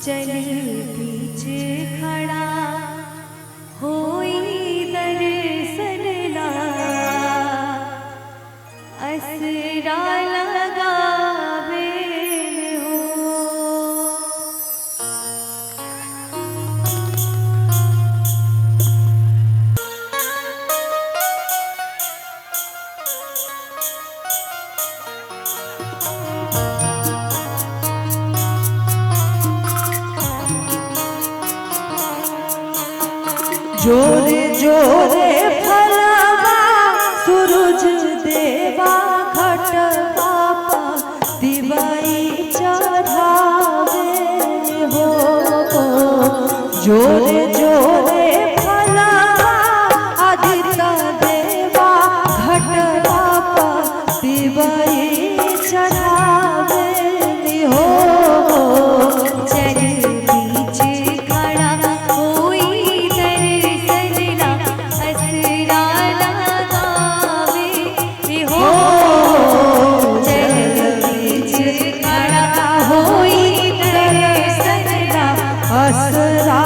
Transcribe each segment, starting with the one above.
जल बीच खड़ा होई दर्शन ला असरा लगावे हो। जोरे जोरे फलवा सूरज देवा घट पापा दिवाई चढ़ावे हो। जोरे जोरे फलवा आदित्य देवा घट पापा दिवाई चढ़ावे हो। जल बीच खड़ा होई दर्शन ला असरा लगावे हो। जल बीच खड़ा होई दर्शन ला असरा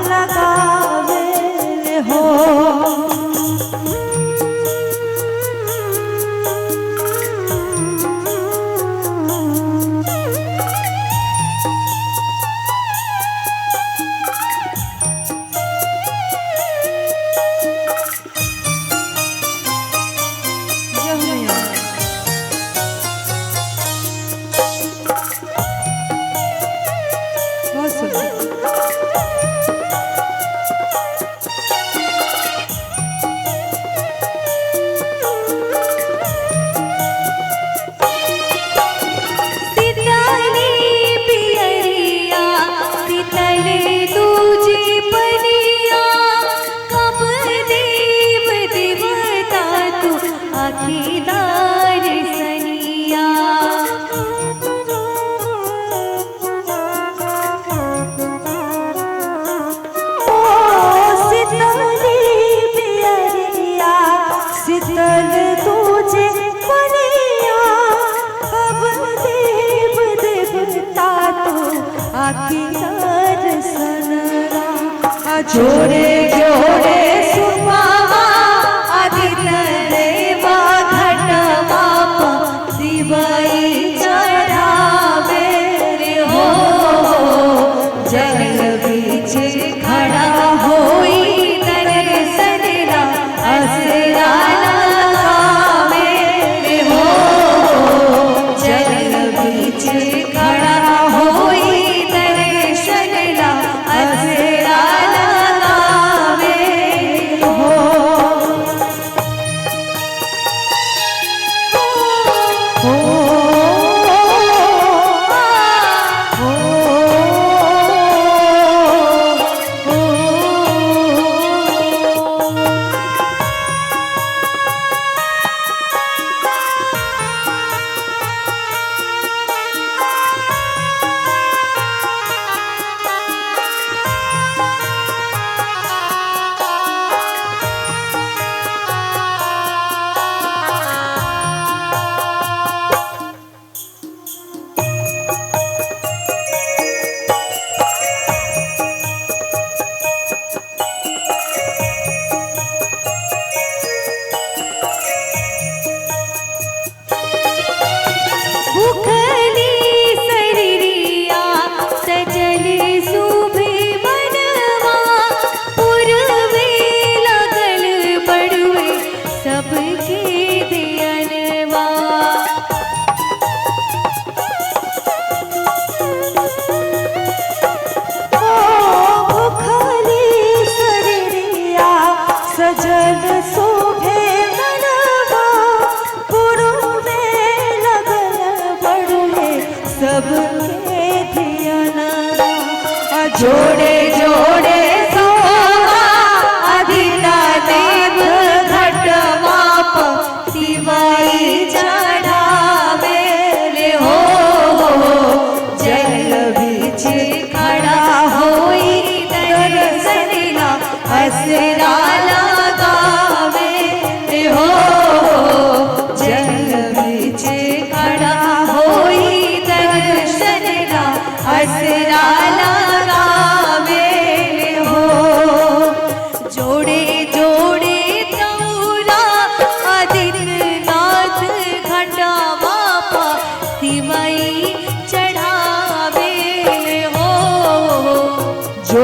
लगावे हो। जय हो मैया। बहुत सुंदर। सीताली पियरिया सीतल दूजी पनिया कब देव देवता तू आखीदार सनिया। ओ शीतली पियरिया शीतल तुझे पनिया कब देव देवता तू आखी दर्शनरा। जोरे जोरे सुपावा आदित्य देवा घट बापा दिवाई चढ़ावे रे हो। जल बीच खड़ा होई दर्शन ला असरा लगावे रे हो। जल बीच खड़ा होई दर्शन ला असरा लगावे हो। हो हो हो। भूखली शरीरिया सजल शोभे मनवा पुरवे लगल बड़ुए सबके दियनवा। ओ भूखली शरीरिया सजल शोभे मनवा पुरवे लगल बड़ुए सबके धियनवा। जोड़े जोड़े सोवा आदित्य देव घट माप दिवाई चढ़ावे ले हो। जल बीच खड़ा होई दर्शन ला असरा लगावे ले हो। जल बीच खड़ा होई दर्शन ला असरा। माई चढ़ावे हो। जो